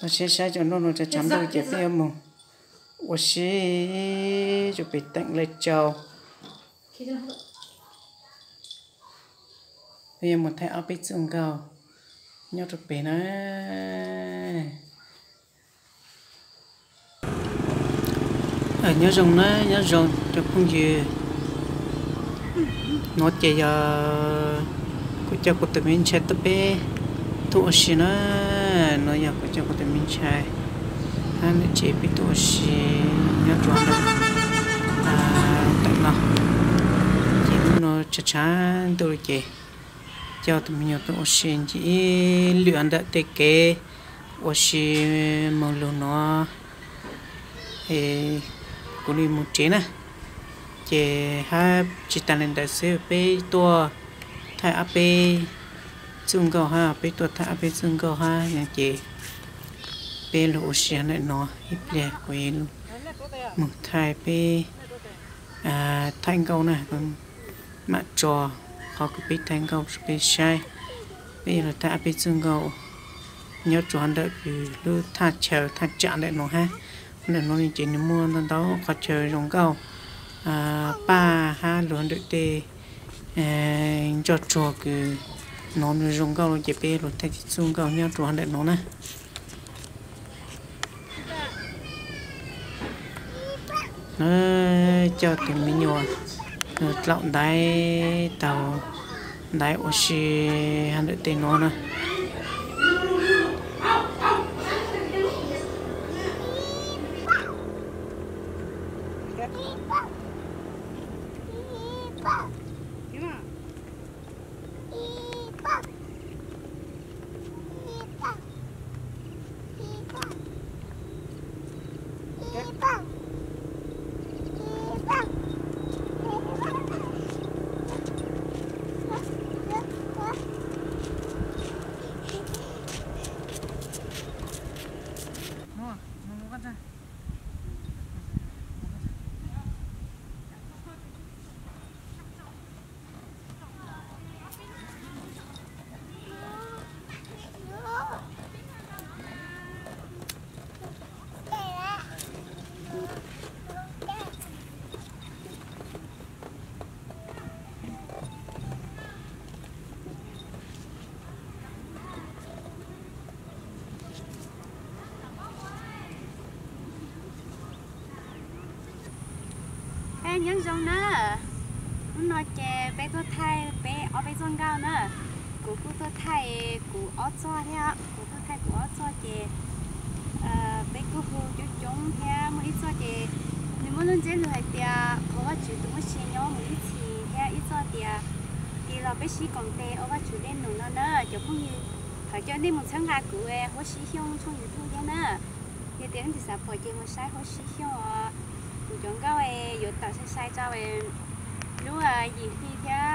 Los saib saib cov nplooj no tshav tshav ntuj ces peb yuav mus ua si rau pem teem Laij Tsau. Peb yuav mus thaij ob peb txoj nkauj nyob rau pem na. Nyob zoo na, nyob zoo cov phooj ywg. Nuav ces yog kuv coj kuv tus me ntxhais tuaj peb tuaj ua si na. Nuav yog kuv coj kuv tus me ntxhais hab nws tsev peb tuaj ua si nyob rau teem no. Ces hnub no tshav tshav ntuj ces coj tus me nyuam tuaj ua si ncig ib lwm ntawm tej kev ua si mus lug no, kuv li mus tsev na. Ces hab tsis tas li ntawd xwb, peb tuaj thaij ob peb txoj nkauj hab, peb tuaj thaij ob peb txoj nkauj hab no ces peb lug ua si ntawm no ib pliag kuv mus thaij peb thaij nkauj na. Mam tso qhov kws peb thaij nkauj rau peb saib. Peb yuav lug thaij ob peb txoj nkauj nyob rau ntawm kws lub thaj chaw thaj tsam ntawm no hab. Ntawm no ces nws muaj ntau ntau qhov chaw zoo nkauj, paj hab lug ntawm tej ntsoj tsuag kws no nws zoo nkauj ces peb lug thaij txoj nkauj nyob rau ntawm no na. Coj tus me nyuam dlaum ntaiv taug ntaiv ua si ntawm tej no na. Nyob zoo na, hnub no ces peb tuaj thaij peb ob peb txoj nkauj na. Kuv kuj tuaj thaij kuv ob txoj thiab, kuv tuaj thaij kuv ob txoj ces peb kuj hu coob coob thiab, muaj ib txoj ces nws muaj lub ntsiab lus hais tias qhov Vajtswv tus muaj sia nyob mus ib txhis thiab ib txoj tias tig los peb sib koom tes ua Vajtswv dej num no na cov phooj ywg. Thov caw nej mus txhawb nqa kuv Huab Sib Xyooj tshooj YouTube thiab na. Yog tias leej twg xav pom ces mus saib Huab Sib Xyooj os. Kuv cov nkauj yuav tawm sai sai rau lub yim hli thiab